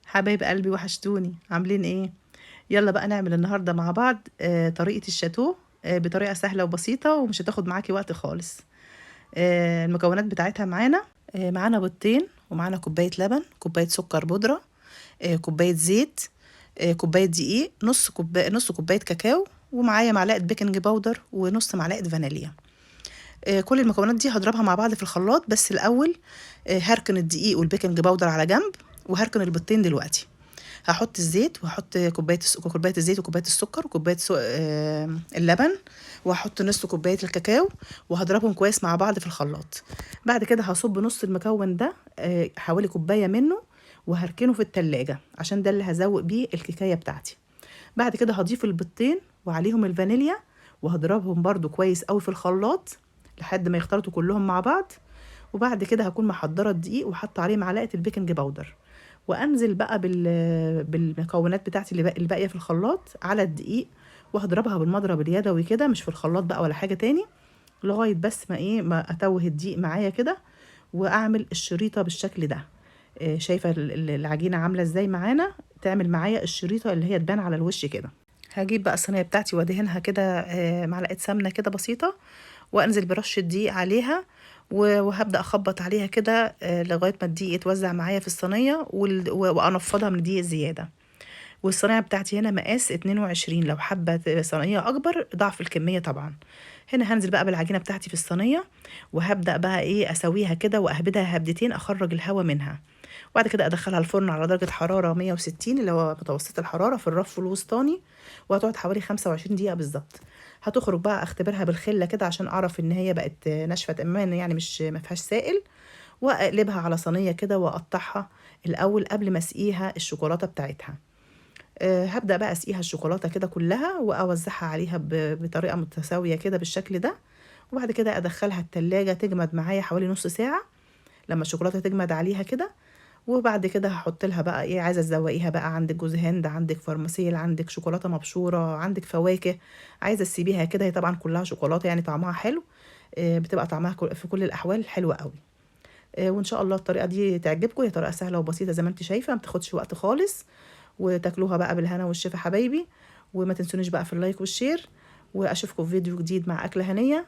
حبايب قلبي وحشتوني، عاملين ايه؟ يلا بقى نعمل النهارده مع بعض طريقة الشاتوه، بطريقة سهلة وبسيطة ومش هتاخد معاكي وقت خالص. المكونات بتاعتها معانا، معانا بيضتين، ومعانا كوباية لبن، كوباية سكر بودرة، كوباية زيت، كوباية دقيق، نص كوباية كاكاو، ومعايا معلقة baking powder ونص معلقة فانيليا. كل المكونات دي هضربها مع بعض في الخلاط، بس الأول هركن الدقيق وال baking powder على جنب، وهركن البيضتين دلوقتي. هحط الزيت وهحط كوباية الزيت وكوباية السكر وكوباية اللبن، وهحط نص كوباية الكاكاو، وهضربهم كويس مع بعض في الخلاط. بعد كده هصب نص المكون ده، حوالي كوباية منه، وهركنه في التلاجة عشان ده اللي هزوق بيه الكيكاية بتاعتي. بعد كده هضيف البيضتين وعليهم الفانيليا، وهضربهم برضو كويس قوي في الخلاط لحد ما يختلطوا كلهم مع بعض. وبعد كده هكون محضرة الدقيق وحاطة عليه معلقة ال baking powder، وانزل بقى بالمكونات بتاعتي اللي باقية في الخلاط على الدقيق، وهضربها بالمضرب اليدوي كده، مش في الخلاط بقى ولا حاجة تاني، لغاية بس ما اتوه الدقيق معايا كده، واعمل الشريطه بالشكل ده. شايفه العجينة عامله ازاي معانا؟ تعمل معايا الشريطه اللي هي تبان على الوش كده. هجيب بقى الصينية بتاعتي وادهنها كده، معلقه سمنه كده بسيطة، وانزل برشه دقيق عليها، وهبدا اخبط عليها كده، لغاية ما الدقيق يتوزع معايا في الصينية، وانفضها من الدقيق الزيادة. والصينيه بتاعتي هنا مقاس 22، لو حابة صينية اكبر ضعف الكمية طبعا. هنا هنزل بقى بالعجينه بتاعتي في الصينية، وهبدا بقى اسويها كده واهبدها هبدتين، اخرج الهواء منها. وبعد كده ادخلها الفرن على درجه حرارة 160 اللي هو متوسط الحرارة في الرف الوسطاني، وهتقعد حوالي 25 دقيقة بالظبط. هتخرج بقى اختبرها بالخله كده عشان اعرف ان هي بقت ناشفة تماما، يعني مش ما فيهاش سائل، واقلبها على صينية كده واقطعها الاول قبل ما اسقيها الشوكولاتة بتاعتها. هبدا بقى اسقيها الشوكولاتة كده كلها، واوزعها عليها بطريقة متساوية كده بالشكل ده. وبعد كده ادخلها التلاجة تجمد معايا حوالي نص ساعة لما الشوكولاتة تجمد عليها كده. وبعد كده هحط لها بقى ايه عايزه تزوقيها بقى، عندك جوز هند، عندك فرماسيل، عندك شوكولاتة مبشوره، عندك فواكه، عايزه تسيبيها كده، هي طبعا كلها شوكولاتة يعني طعمها حلو، بتبقى طعمها في كل الاحوال حلوة قوي. وان شاء الله الطريقة دي تعجبكم، هي طريقه سهلة وبسيطة زي ما انت شايفه، ما بتاخدش وقت خالص، وتاكلوها بقى بالهنا والشفا حبايبي. وما تنسونيش بقى في ال like وال share، واشوفكم في فيديو جديد مع اكله هنيه.